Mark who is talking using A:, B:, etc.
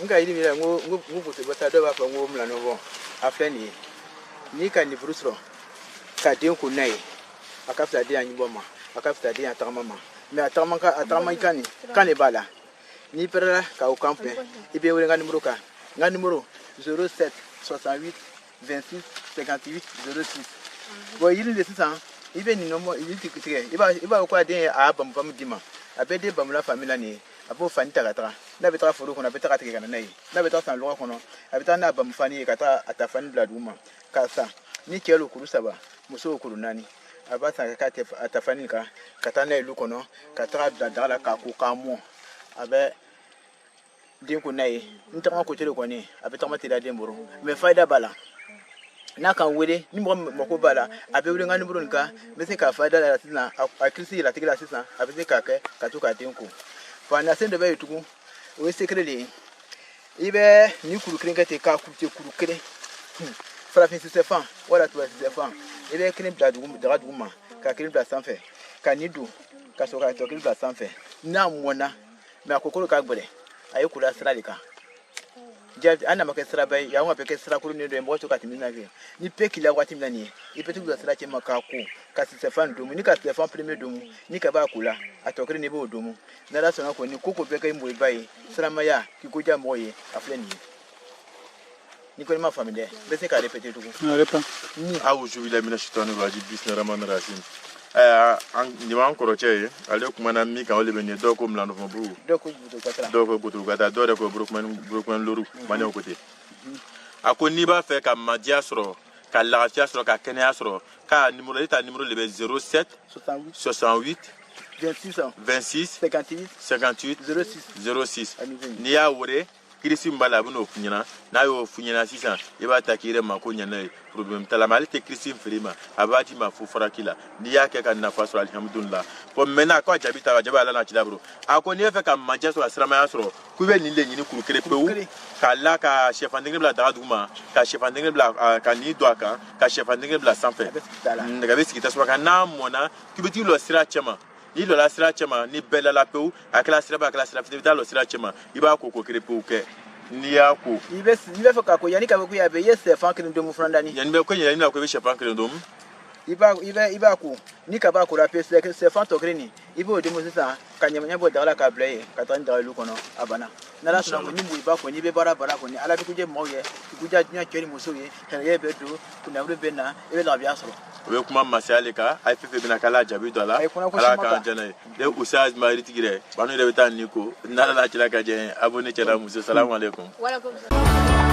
A: N ka yiri min yɛrɛ, n ko gotobata, dɔw b'a fɔ n ko milanɔbɔ. A filɛ nin ye, n'i ka nin furu sɔrɔ ka den ko n'a ye, a ka fisa den ya ɲibɔ ma, a ka fisa den ya tagama ma. Mais a tagama ka a tagama kan nin kan de b'a la. N'i pɛrɛla ka o kan fɛ, i bɛ wele n ka numéro kan. N ka numéro 07 68 26 58 06. Bon, yiri de sisan, i bɛ nin nɔmɔ yiri tigɛ, i b'a fɔ ko a den ye a bamu bamu d'i ma. A bɛ den bamula fan min na nin ye, a b'o fani ta ka taga n'a bɛ taga foro kɔnɔ, a bɛ taga tigɛ ka na n'a ye. N'a bɛ taga san lɔgɔ kɔnɔ, a bɛ taa n'a bamu fani ye ka taa a ta fani bila dugu ma k'a san. Ni cɛ lo, kuru saba, muso kuru naani, a b'a san ka k'a a ta fani kan ka taa n'a ye lu kɔnɔ, ka taga bila daga la k'a ko k'a mɔ. A bɛ den ko n'a ye. N tagama ko cogo kɔni, a bɛ tagama teliya den bolo, mais fayida b'a la. N'a kan wele, ni mɔgɔ min mako b'a la, a bɛ wele n ka numéro nin kan. N bɛ se k'a fayida la sisan, a kirisi yɛlɛ tigi la sisan, a bɛ se k'a kɛ ka to k'a den ko. Fa nasen dɔ bɛ yen tugun, o ye secret de ye. I bɛ nin kuru kelen kɛ ten k'a kuru ten, kuru kelen, farafin sisɛfan wala tubabu sisɛfan, i bɛ kelen bila dugu daga dugu ma, ka kelen bila sanfɛ, ka nin don ka sɔrɔ ka tɔ kelen bila sanfɛ. N'a mɔnna, mais a kokolo ka gɛlɛn, a ye kula sira de kan. Jaabi an nama kɛ siraba ye yan, ka bɛ kɛ sirakurunin dɔ ye, mɔgɔ to ka tɛmɛ n'a kɛ. Ni pe k'i la waati min na nin ye, i bɛ tugu sira cɛ ma k'a ko ka sɛfan domu. Ni ka sɛfan premier domu, ni ka b'a ko la, a tɔ kelen, i b'o domu. N'Ala sɔnna kɔni, ko ko bɛɛ kɛ moriba ye, siramaya k'i ko diya mɔgɔ ye. A filɛ nin ye, ni ko ma faamu dɛ, n bɛ se k'a répéter tugun.
B: Ni awuzu bilahi mina shaitani rajim, bismillahi rahmani rahim. Nin b'an kɔrɔcɛ ye, ale kumana min kan, o de bɛ nin ye. Dɔw ko milanɔfɔnburu,
A: dɔw ko gutugata,
B: dɔw ko gutugata, dɔw yɛrɛ ko burukumani loru. Maliyɛnw ko ten. A ko n'i b'a fɛ ka madiya sɔrɔ, ka lafiya sɔrɔ, ka kɛnɛya sɔrɔ, k'a numéro, e ta numéro de bɛ 07
A: 68
B: 68
A: 26
B: 26
A: 58
B: 58
A: 06.
B: 06. N'i y'a wele, kirisi min b'a la, a bɛ n'o f'i ɲɛna. N'a y'o f'i ɲɛna sisan, i b'a ta k'i yɛrɛ mako ɲɛ n'a ye, problème t'a la. Mais ale tɛ kirisi feere ma, a b'a d'i ma fo faraki la. N'i y'a kɛ ka nafa sɔrɔ, alihamudulila. Bon, maintenant, ko a jaabi ta, a jaabi ala n'a cila bolo. A ko n'i b'a fɛ ka manjɛ sɔrɔ, ka siramaya sɔrɔ, k'i bɛ nin de ɲini, kuru kelen pewu, k'a la ka sɛfan den kelen bila daga duguma, ka sɛfan den kelen bila, ka nin don a kan, ka sɛfan den kelen bila sanfɛ, nɛgɛ bɛ sigi tasuma kan. N'a mɔnna, k'i bɛ t'i lɔ sira cɛma. N'i lɔla sira cɛma, ni bɛɛ lala pewu, a kɛra siraba, a kɛra sira fitinin, i bɛ taa lɔ sira cɛma, i b'a ko ko kelen pewu kɛ. N'i y'a ko,
A: I bɛ fɛ k'a ko, yanni k'a fɔ ko y'a bɛ, i ye sɛfan kelen domu fana dani.
B: Yanni bɛ ko, yanni bɛna ko, i bɛ sɛfan kelen domu.
A: I b'a ko, ni ka b'a ko la pe, sɛfan tɔ kelen nin, i b'o domu sisan ka ɲamaɲa bɔ daga la k'a bila yen, ka taa ni daga olu kɔnɔ, a banna. N'Ala sɔnna ko ni muyiba kɔni, i bɛ baara baara kɔni, Ala bɛ kujɛ maaw ye, k'i kuja diɲɛ cɛ ni musow ye, hɛrɛ bɛ don, kunnawolo bɛ na, i bɛ lafiya sɔrɔ.
B: O bɛ kuma masaya le kan. A ye fɛn fɛn bɛna k'ala jaabi don a la.
A: A ye kɔnɔ ko
B: Ala
A: siman
B: k'an
A: kan.
B: jɛn n'a ye ne Usa Maritigi yɛrɛ banu yɛrɛ bɛ taa nin ko n'Ala la cɛla ka jɛ. Abonné cɛ n'a muso, salamu aleykum.
C: Waalaikum salam.